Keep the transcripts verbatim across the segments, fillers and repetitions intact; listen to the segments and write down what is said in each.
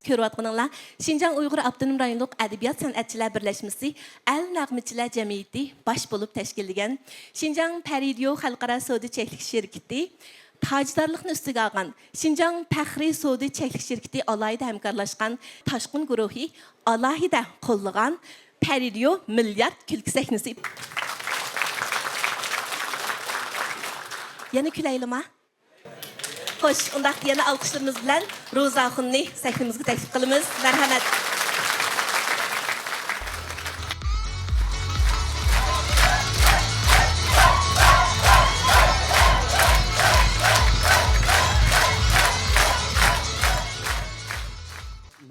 كۆرۈۋاتقىنىڭلار شىنجاڭ ئۇيغۇر ئاپتونوم رايونلۇق ئەدەبىيات سەنئەتچىلەر بىرلەشمىسى ئەل نەغمىچىلەر جەمئىيىتى باش بولۇپ تەشكىللىگەن، شىنجاڭ پەرىدىيو خەلقئارا سودا چەكلىك شىركىتى تاجدارلىقنى ئۈستىگە ئالغان، شىنجاڭ پەخرىي سودا چەكلىك شىركىتى ئالاھىدە ھەمكارلاشقان، تاشقۇن گۇرۇھى ئالاھىدە قوللىغان پەرىدىيو مىليارد كۈلكە سەھنىسى. يەنە كۈلەيلىما؟ خوش، ئۇنداقتا يەنە ئالقىشلىرىمىز بىلەن روزا ئاخۇننى سەھنىمىزگە تەكلىپ قىلىمىز. مەرھەمەت.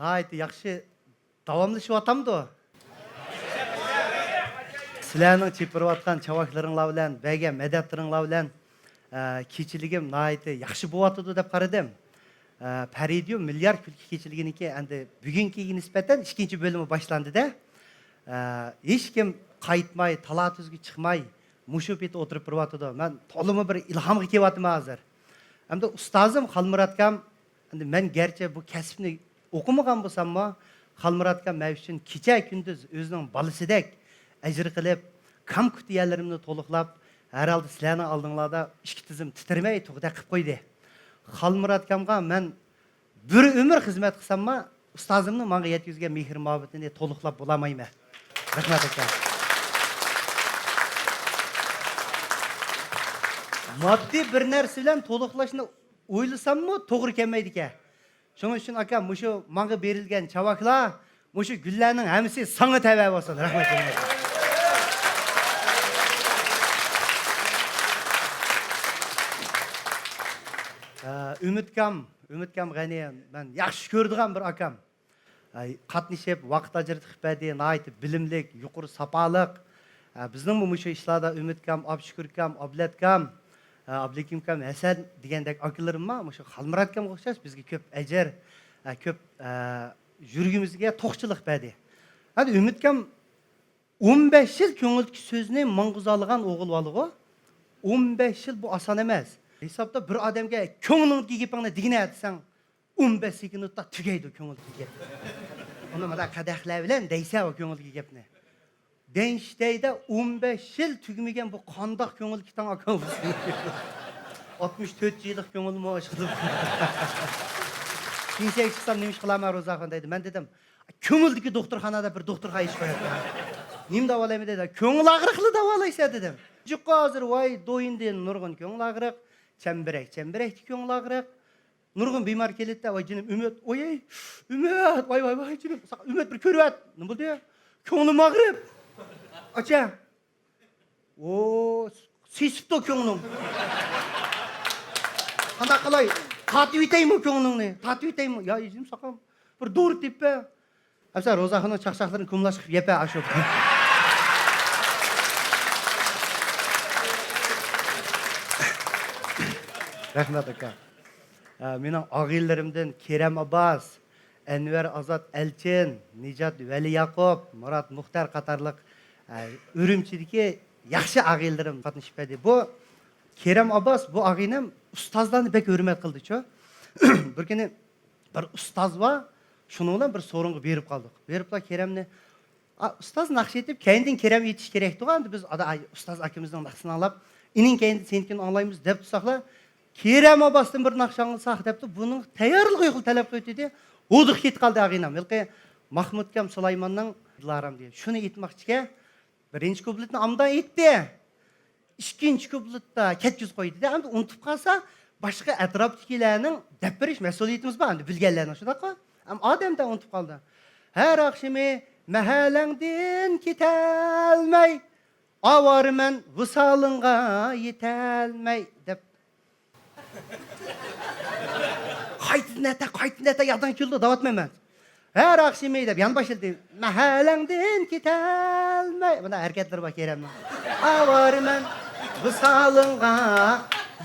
ناھايىتى ياخشى داۋاملىشىۋاتامدۇ؟ سىلەرنىڭ چېپىرىۋاتقان چاۋاكلىرىڭلار بىلەن، بەرگەن مەدەتلىرىڭلار بىلەن، ئە، كېچىلىكىم ناھايىتى ياخشى بولۇۋاتىدۇ دەپ قارىدىم. ئە، پەرىدىيو مىليارد كۈلكە كېچىلىكىنىڭكى ئەمدى بۈگۈنكىگە نىسبەتەن ئىككىنچى بۆلۈمى باشلاندى-دە. ئە، ھېچكىم قايتماي، تالا-تۈزگە چىقماي، مۇشۇ پېتى ئولتۇرۇپ بېرىۋاتىدۇ. مەن تولىمۇ بىر ئىلھامغا كېلىۋاتىمەن ھازىر. ئەمدى ئۇستازىم خالمۇراتكام، ئەمدى مەن گەرچە بۇ كەسىپنى ئوقۇمىغان بولساممۇ، خالمۇراتكام مەن ئۈچۈن كېچە-كۈندۈز ئۆزىنىڭ بالىسىدەك ئەجىر قىلىپ، كام-كۇتىيەلىرىمنى تولۇقلاپ، ھەر ھالدا سىلەرنىڭ ئالدىڭلاردا ئىككى تىزىم تىترىمەي تۇغدەك قىلىپ قويدى. خالمۇراتكامغا مەن بىر ئۆمۈر خىزمەت قىلساممۇ، ئۇستازىمنىڭ ماڭا يەتكۈزگەن مېھىر-مۇھەببىتىنى تولۇقلاپ بولالمايمەن. رەھمەت ئاكا. ماددىي بىر نەرسە بىلەن تولۇقلاشنى ئويلىساممۇ توغرا كەلمەيدىكەن. شۇنىڭ ئۈچۈن ئاكا، مۇشۇ ماڭا بېرىلگەن چاۋاكلار، مۇشۇ گۈللەرنىڭ ھەممىسى ساڭا تەۋە بولسۇن. رەھمەت. ئە، ئۈمىدكام، ئۈمىدكام غەنى، مەن ياخشى كۆرىدىغان بىر ئاكام. ئە، قاتنىشىپ، ۋاقىت ئاجرىتىپ بەردى، ناھايىتى بىلىملىك، يۇقىرى ساپالىق. ئە، بىزنىڭمۇ مۇشۇ ئىشلاردا ئۈمىدكام، ئابشۈكۈركام، ئابلەتكام، ئە، ئابلىكىمكام، ھەسەن دېگەندەك ئاكىلىرىم بار، مۇشۇ خالمۇراتكامغا ئوخشاش بىزگە كۆپ ئەجىر، ئە، كۆپ، ئە، يۈرىكىمىزگە توقچىلىق بەردى. ھەدە ئۈمىدكام ئون بەش يىل كۆڭۈلدىكى سۆزنى ماڭغۇزالىغان ئوغۇل بالىغۇ. ئون بەش يىل بۇ ئاسان ئەمەس. ھېسابتا بىر ئادەمگە «كۆڭلۈڭدىكى گېپىڭنى دېگىنە» دېسەڭ، ئون بەش سېكۇنتتا تۈگەيدۇ كۆڭۈلدىكى گەپ. ئۇنى مانا قەدەھلەر بىلەن دەيسەن ئۇ كۆڭۈلدىكى گەپنى. دەنشتەيدە ئون بەش يىل تۈگىمىگەن بۇ قانداق كۆڭۈلدىكى تاڭ ئاكا بولسۇن. ئاتمىش تۆت يىللىق كۆڭۈلمۇ ئاشقىدۇ. پېنسىيەگە چىقسام نېمە ئىش قىلارمەن روزاخان دەيدۇ. مەن دېدىم، كۆڭۈلدىكى دوختۇرخانىدا بىر دوختۇرغا ئىش قوياتتىم. نېمە داۋالايمەن دېدى. كۆڭۈل ئاغرىقلا داۋالايسەن دېدىم. جۇققا ھازىر ۋاي دويۇندىن نۇرغۇن كۆڭۈل ئاغرىق، چەمبىرەك، چەمبىرەكتە كۆڭۈل ئاغرىق. نۇرغۇن بىمار كېلىدىدە، ۋاي جېنىم ئۈمىد، ئويەي، ئۈمىد، ۋاي، ۋاي، ۋاي، جېنىم، ساڭا ئۈمىد بىر كۆرۈۋەت. نېمە بولدى؟ كۆڭلۈم ئاغرىپ. ئاچا. ئو، سېسىپتۇ كۆڭلۈڭ. قانداق قىلاي؟ تارتىۋېتەيمۇ كۆڭلۈڭنى؟ تارتىۋېتەيمۇ؟ يا جېنىم ساقام، بىر دورا تېپىپ بەر. ئەمسە روزاخاننىڭ چاقچاقلىرىنى كۇملاش قىلىپ يەپ بەر ئاشۇ. رەھمەت ئاكا. ئە، مېنىڭ ئاغىنىلىرىمدىن كېرەم ئابباس، ئەنۋەر ئازات ئەلچىن، نىجات ۋەلى ياقۇپ، مۇرات مۇختەر قاتارلىق، ئە، ئۈرۈمچىدىكى ياخشى ئاغىنىلىرىم قاتنىشىپ بەردى. بۇ كېرەم ئابباس، بۇ ئاغىنەم ئۇستازلارنى بەك ھۆرمەت قىلدىچۇ. بىر كۈنى بىر ئۇستاز بار، شۇنىڭ بىلەن بىر سورۇنغا بېرىپ قالدۇق. بېرىپلا كېرەمنى، «ئا، ئۇستاز ناخشا ئېيتىپ، كەينىدىن كېرەم ئېيتىش كېرەكتىغۇ، ئەمدى بىز ئادا-، ئاي، ئۇستاز ئاكىمىزنىڭ ناخشىسىنى ئاڭلاپ، ئېنىڭ كەينىدىن سېنىڭكىنى ئاڭلايمىز» دەپ تۇرساقلا، «كېرەم ئابباستىن بىر ناخشا ئاڭلىساق» دەپتۇ. بۇنىڭ تەييارلىقى يوقلا تەلەپ قىلىۋېتىدۇ. ھودۇقۇپ كېتىپ قالدى ئاغىنەم. ھېلىقى ماھمۇدكام سۇلايماننىڭ دىلارام دېگەن. شۇنى ئېيتماقچىكەن. بىرىنچى كۇپلېتنى ئامدا ئېيتتى. ئىككىنچى كۇپلېتتا كەتكۈزۈپ قويدى-دە، ئەمدى ئۇنتۇپ قالسا، باشقا ئەتراپتىكىلەرنىڭ دەپ بېرىش مەسئۇلىيىتىمىز بار، ئەمدى بىلگەنلەرنىڭ، شۇنداققۇ؟ ئەم، ئادەمدە ئۇنتۇپ قالدى. «ھەر ئاخشىمى مەھەللەڭدىن كېتەلمەي، ئاۋارىمەن ۋىسالىڭغا يېتەلمەي» دەپ. قايتىدىن ئەتە، قايتىدىن ئەتە يادىڭ كېلىدۇ، دەۋاتىمەن مەن. ھەر ئاخشىمى دەپ يەنە باشلىدى. «مەھەللەڭدىن كېتەلمەي». مانا ھەرىكەتلىرى بار كېرەمنىڭ. «ئاۋارىمەن ۋىسالىڭغا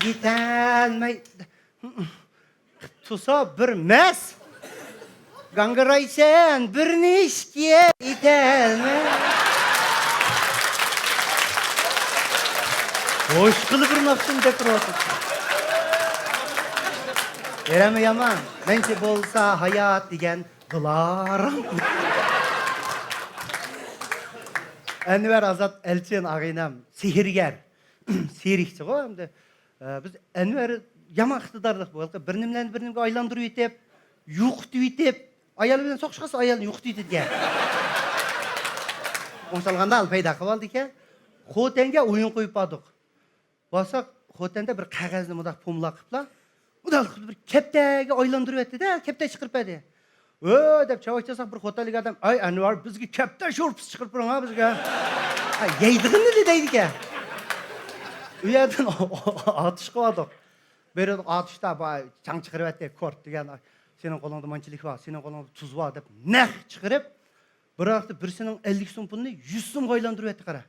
يېتەلمەي». تۇرسا بىر مەس. گاڭگىرايسەن بىر نېشىكى يېتەلمەي. باشقىلا بىر ناخشىنى دەپ تۇرۇۋاتىدۇ. كېرەممۇ يامان. مەنچە بولسا ھايات دېگەن دىلارام. ئەنۋەر ئازاد ئەلچىن ئاغىنەم سېھىرگەر، سېرىكچىغۇ ئەمدى. ئە، بىز ئەنۋەر يامان ئىقتىدارلىق بۇ. بىر نېمىلەرنى بىر نېمىگە ئايلاندۇرۇۋېتىپ، يوقىتىۋېتىپ، ئايال بىلەن سوقۇشقان ئايالنى يوقىتىۋېتىدىكەن. ئوڭشالغاندا پەيدا قىلىۋالدىكەن. خوتەنگە ئويۇن قويۇپ باردۇق. بارساق، خوتەندە بىر قەغەزنى مۇنداق پوملاق قىپلا، مۇنداق قىلىپ بىر كەپتەرگە ئايلاندۇرۇۋەتتى-دە، كەپتەر چىقىرىپ بەردى. «ھۆ» دەپ چاۋاك چالساق، بىر خوتەنلىك ئادەم، «ئەي ئەنۋەر، بىزگە كەپتەر شورپىسى چىقىرىپ بېرىڭ ھە بىزگە.» ھە، يەيدىغىنىنى دەيدىكەن. ئۇ يەردىن ئاتۇش قىلىۋالدۇق. بېرىدۇ ئاتۇشتا، بار، چاڭ چىقىرىۋەتتى، كورت دېگەن، «سېنىڭ قولۇڭدا مانچىلىك بار، سېنىڭ قولۇڭدا تۇز بار» دەپ نەق چىقىرىپ، بىر ۋاقىتتا بىرسىنىڭ ئەللىك سوم پۇلىنى يۈز سومغا ئايلاندۇرۇۋەتتى، قارا.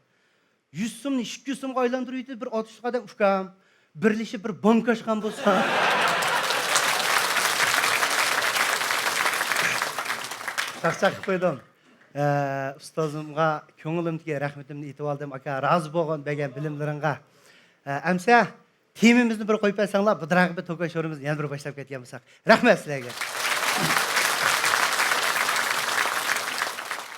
يۈز سومنى ئىككى يۈز سومغا ئايلاندۇرۇۋېتىپ، بىر ئاتۇشلۇق ئادەم، «ئۇكام، بىرلىشىپ بىر بانكا ئاچقان بولسا.» چاقچاق قىلىپ قويدۇم. ئە، ئۇستازىمغا كۆڭلۈمدىكى رەھمىتىمنى ئېيتىۋالدىم. «ئاكا، رازى بولغىن بەرگەن بىلىملىرىڭغا.» ئە، ئەمسە تېمىمىزنى بىر قويۇپ بەرسەڭلار، بۇدراق بىر توكا شورىمىزنى يەنە بىر باشلاپ كەتكەن بولساق. رەھمەت سىلەرگە.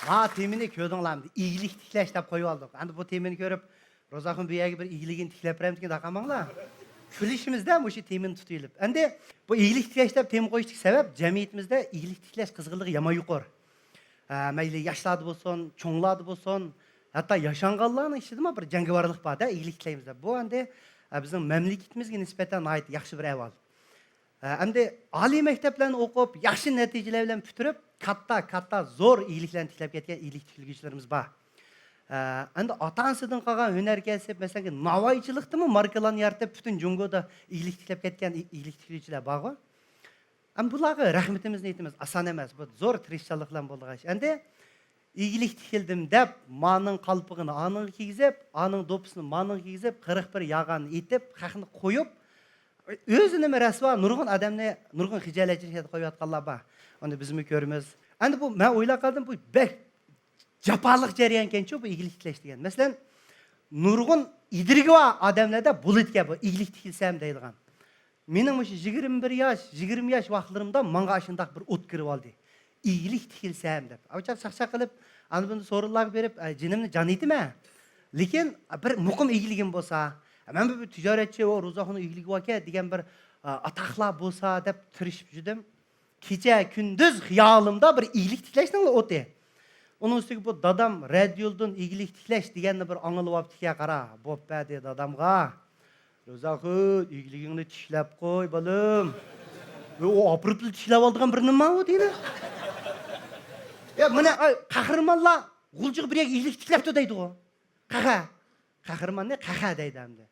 ما تېمىنى كۆردۈڭلارمۇ؟ ئىگىلىك تىكلەش دەپ قويۇۋالدۇق. ئەمدى بۇ تېمىنى كۆرۈپ، «روزاخۇن بۇ يەرگە بىر ئىگىلىكىنى تىكلەپ بېرەمدىكىن» دەپ قالماڭلار. كۈلۈشىمىزدە مۇشۇ تېمىنى تۇتۇۋېلىپ. ئەمدى بۇ ئىگىلىك تىكلەش دەپ تېما قويۇشتىكى سەۋەب، جەمئىيىتىمىزدە ئىگىلىك تىكلەش قىزغىنلىقى يامان يۇقىرى. ئە، مەيلى ياشلاردا بولسۇن، چوڭلاردا بولسۇن، ھەتتا ياشانغانلارنىڭ ئىچىدىمۇ بىر جەڭگىۋارلىق بار-دە، ئىگىلىك تىكلەيمىز دەپ. بۇ ئەمدى، ئە، بىزنىڭ مەملىكىتىمىزگە نىسبەتەن ناھايىتى ياخشى بىر ئەھۋال. ئە، ئەمدى ئالىي مەكتەپلەرنى ئوقۇپ، ياخشى نەتىجىلەر بىلەن پۈتتۈرۈپ، كاتتا، كاتتا زور ئىگىلىكلەرنى تىكلەپ كەتكەن ئىگىلىك تىكلىگۈچىلىرىمىز بار. ئە، ئەمدى ئاتا-ئانىسىدىن قالغان ھۈنەر كەسىپ، مەسىلەن، ناۋايچىلىقتىمۇ ماركىلارنى يارىتىپ، پۈتۈن جۇڭگودا ئىگىلىك تىكلەپ كەتكەن ئى-، ئىگىلىك تىكلىگۈچىلەر بارغۇ. ئەمما بۇلارغا رەھمىتىمىزنى ئېيتىمىز، ئاسان ئەمەس، بۇ زور تىرىشچانلىق بىلەن بولىدىغان ئىش. ئەمدى ئىگىلىك تىكلىدىم دەپ، مانىڭ قالپىقىنى ئانىڭغا كىيگۈزۈپ، ئانىڭ دوپپىسىنى مانىڭغا كىيگۈزۈپ، قىرىق بىر ياغانى ئېتىپ، خەقنى قويۇپ، ئۆزىنىمۇ رەسۋا، نۇرغۇن ئادەمنى، نۇرغۇن خىجالەتچىلىك ئىچىدە قويۇۋاتقانلار بار. ئۇنى بىزمۇ كۆرىمىز. ئەمدى بۇ، مەن ئويلاپ قالدىم، بۇ بەك جاپالىق جەريانكەنچۇ بۇ ئىگىلىك تىكلەش دېگەن. مەسىلەن، نۇرغۇن ئىدرىكى بار ئادەملەردە بولىدىكەن بۇ ئىگىلىك تىكلىسەم دەيدىغان. مېنىڭ مۇشۇ يىگىرمە بىر ياش، يىگىرمە ياش ۋاقىتلىرىمدا ماڭا ئاشۇنداق بىر ئوت كىرىۋالدى. ئىگىلىك تىكلىسەم دەپ. ئاۋۇ چاغ چاقچاق قىلىپ، ئاندىن بۇندىن سورۇنلارغا بېرىپ، ئە، جېنىمنى جان ئېتىمەن. لېكىن بىر مۇقىم ئىگىلىكىم بولسا، مەن بىر، بىر تىجارەتچى، ئۇ روزاخۇننىڭ ئىگىلىكى باركەن دېگەن بىر، ئە، ئاتاقلار بولسا دەپ تىرىشىپ يۈردۈم. كېچە كۈندۈز خىيالىمدا بىر ئىگىلىك تىكلەشنىڭلا ئوتى. ئۇنىڭ ئۈستىگە بۇ دادام رادىيولدىن ئىگىلىك تىكلەش دېگەننى بىر ئاڭلىۋاپتىكەن، قارا، بوپ بەردى دادامغا. «روزاخۇن، ئىگىلىكىڭنى تىكلەپ قوي، بالام.» ئۇ ئاپىرىپلا تىكلەپ ئالىدىغان بىر نېمە ئۇ دېگىنى. يا، مانا، ئاي، قەھرىمانلار غۇلجىغا بىر يەرگە ئىگىلىك تىكلەپتۇ دەيدىغۇ. قەھە. قەھرىماننى قەھە دەيدۇ ئەمدى.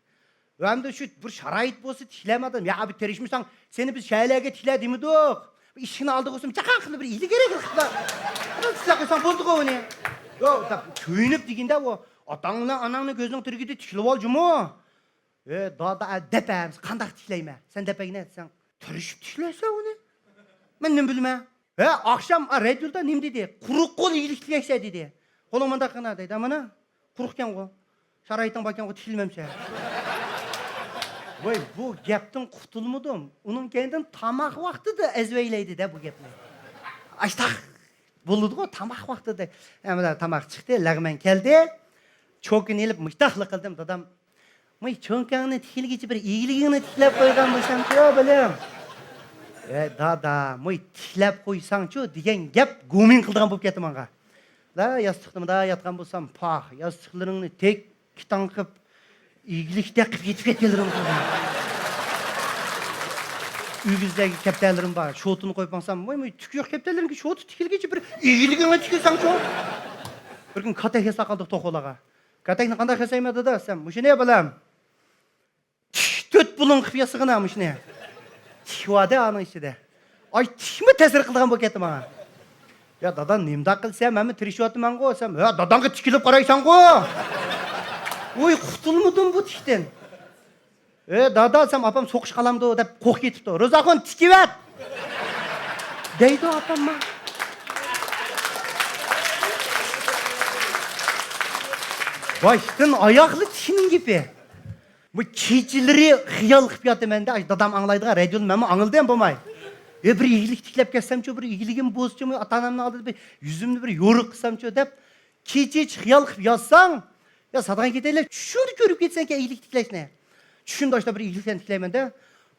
ئەمدى شۇ بىر شارائىت بولسا تىكلەم ئادەم. يا، بىر تىرىشمىساڭ، سېنى بىز شەھەرلەرگە تىكلە دېمىدۇق. بىر ئىشىكنى ئالدىغا قويسام، جاقاق قىلىپ بىر ئىگىلىك كېرەك قىلىپلا. تىكلەپ قويساڭ بولدىغۇ ئۇنى. ياق، دەپ كۆيۈنۈپ دېگىندە ئۇ، ئاتاڭ بىلەن ئاناڭنى كۆزنىڭ تىرىكىدە تىكلىۋال جۇمۇ. «ئە، دادا، ئە، دەپ ئەمىسە، قانداق تىكلەيمەن؟ سەن دەپەگىنە» دېسەڭ، «تىرىشىپ تىكلەيسەن ئۇنى.» مەن نېمە بىلىمەن؟ ھە، ئاخشام، ئا، رادىيودا نېمە دېدى؟ «قۇرۇق قول ئىگىلىك تىكلەيسەن» دېدى. «قولۇڭ مانداق قىلغىنا» دەيدۇ. مانا، قۇرۇقكەنغۇ. شارائىتىڭ باركەنغۇ، تىكلىمەمسەن. ۋاي، بۇ گەپتىن قۇتۇلمىدىم. ئۇنىڭ كەينىدىن تاماق ۋاقتىدا ئەزۋەيلەيدۇ-دە بۇ گەپنى. ئاشتاق. بولىدىغۇ، تاماق ۋاقتىدا. ھە، مانا تاماق چىقتى، لەغمەن كەلدى. چوكىنى ئېلىپ مۇشتاقلا قىلدىم، دادام. «مۇي چوكاڭنى تىكلىگىچە بىر ئىگىلىكىڭنى تىكلەپ قويغان بولسامچۇ، بالام؟» «ئە، دادا، مۇي تىكلەپ قويساڭچۇ» دېگەن گەپ گۇمىن قىلىدىغان بولۇپ كەتتى ماڭا. لا، ياستۇقتا مۇنداق ياتقان بولسام، پاھ، ياستۇقلىرىڭنى تىك، كىتاڭ قىپ، ئىگىلىكتەك قىپ يېتىپ كەتكەنلىرىڭ. ئۆگزىدىكى كەپتەرلىرىم بار، شوتىنى قويۇپ ماڭسام، ۋاي، ۋاي، تۈكى يوق كەپتەرلىرىڭكى شوتى تىكىلگىچە بىر ئىگىلىكىڭنى تىكىلسەڭچۇ. بىر كۈنى كاتەككە ساقالدۇق توخۇلارغا. «كاتەكنى قانداق ياسايمەن، دادا؟» دېسەم، «مۇشۇنى، بالام. تىك تۆت بۇلۇڭ قىپ ياسىغىنا مۇشۇنى.» تىك بار-دە ئانىڭ ئىچىدە. ئاي، تىكمۇ تەسىر قىلىدىغان بولۇپ كەتتى ماڭا. «يا دادا، نېمىنداق قىلسام، مەنمۇ تىرىشىۋاتىمەنغۇ» دېسەم، «ھە، داداڭغا تىكىلىپ قارايسەنغۇ.» ۋوي، قۇتۇلمىدىم بۇ تىكتىن. «ئە، دادا» دېسەم، «ئاپام سوقۇشقا قالامدۇ» دەپ قورقۇپ كېتىپتۇ. «روزاخۇن، تىكىۋەت» دەيدۇ ئاپام ماڭا. باشتىن ئاياقلا تىكنىڭ گېپى. بۇ كېچىلىرى خىيال قىلىپ ياتىمەن-دە، دادام ئاڭلايدىغان رادىيونى مەنمۇ ئاڭلىدىم بولماي. يا بىر ئىگىلىك تىكلەپ كەتسەمچۇ، بىر ئىگىلىكىم بولسىچۇ، ئاتا-ئانامنىڭ ئالدىدا بىر يۈزۈمنى بىر يورۇق قىلسامچۇ دەپ، كېچىچە خىيال قىلىپ ياتساڭ، يا سادىغان كېتەيلى، چۈشۈڭدە كۆرۈپ كېتىسەنكەن ئىگىلىك تىكلەشنى. چۈشۈمدە ئاشۇنداق بىر ئىگىلىكلەرنى تىكلەيمەن-دە،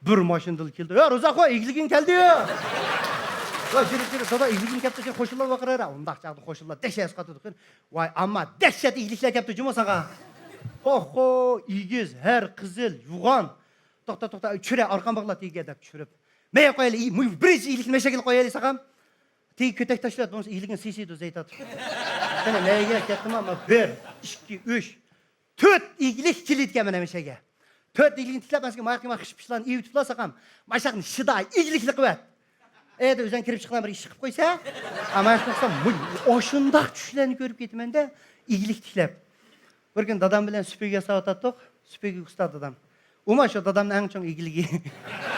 بىر ماشىنىدىلا كېلىدۇ. يا روزاخو، ئىگىلىكىڭ كەلدى! ۋاي، جىرىك، جىرىك، دادا، ئىگىلىكىم كەپتۇ، سېنى قوشنىلار ۋارقىرايدۇ. ئۇنداق چاغدا قوشنىلار دەھشەت قاتىدۇ. ۋاي، ئامما، دەھشەت ئىگىلىكلەر كەپتۇ جۇمۇ ساڭا. خوخو، ئېگىز، ھەر، قىزىل، يوغان. توختا، توختا، چۈشۈرە، ئارقاڭ باغلا تېگىگە دەپ چۈشۈرۈپ. مەيە قويايلى، ئى، مۇ-، بىرىنچى ئىگىلىكنى مەشەگىل قويايلى ساقام. تېگى كۆتەك تاشلاپ، بولمىسا ئىگىلىكنى سىيسىيدۇ زەيتات. قېنى، مەيگە كەتتىم، ئەمما بىر، ئىككى، ئۈچ، تۆت ئىگىلىك كېلىدىكەن مانا مەشەگە. تۆت ئىگىلىكنى تىكلەپ، مەسىلەن، ماياققا مانا خىش پىشلارنى ئېۋىتىپلا ساقام. ماشاقنى شىدا ئىگىلىكلىك قىلىۋەت. ئەيدە، ئۆزۈڭ كىرىپ چىققان بىر ئىش قىلىپ قويسا. ئەمما ئاشۇنداق چۈشلەرنى كۆرۈپ كېتىمەن-دە، ئىگىلىك تىكلەپ. بىر كۈنى دادام بىلەن سۈپۈرگە ياساۋاتاتتۇق. سۈپۈرگە ئۇستا دادام. ئۇمۇ شۇ دادامنىڭ ئەڭ چوڭ ئىگىلىكى.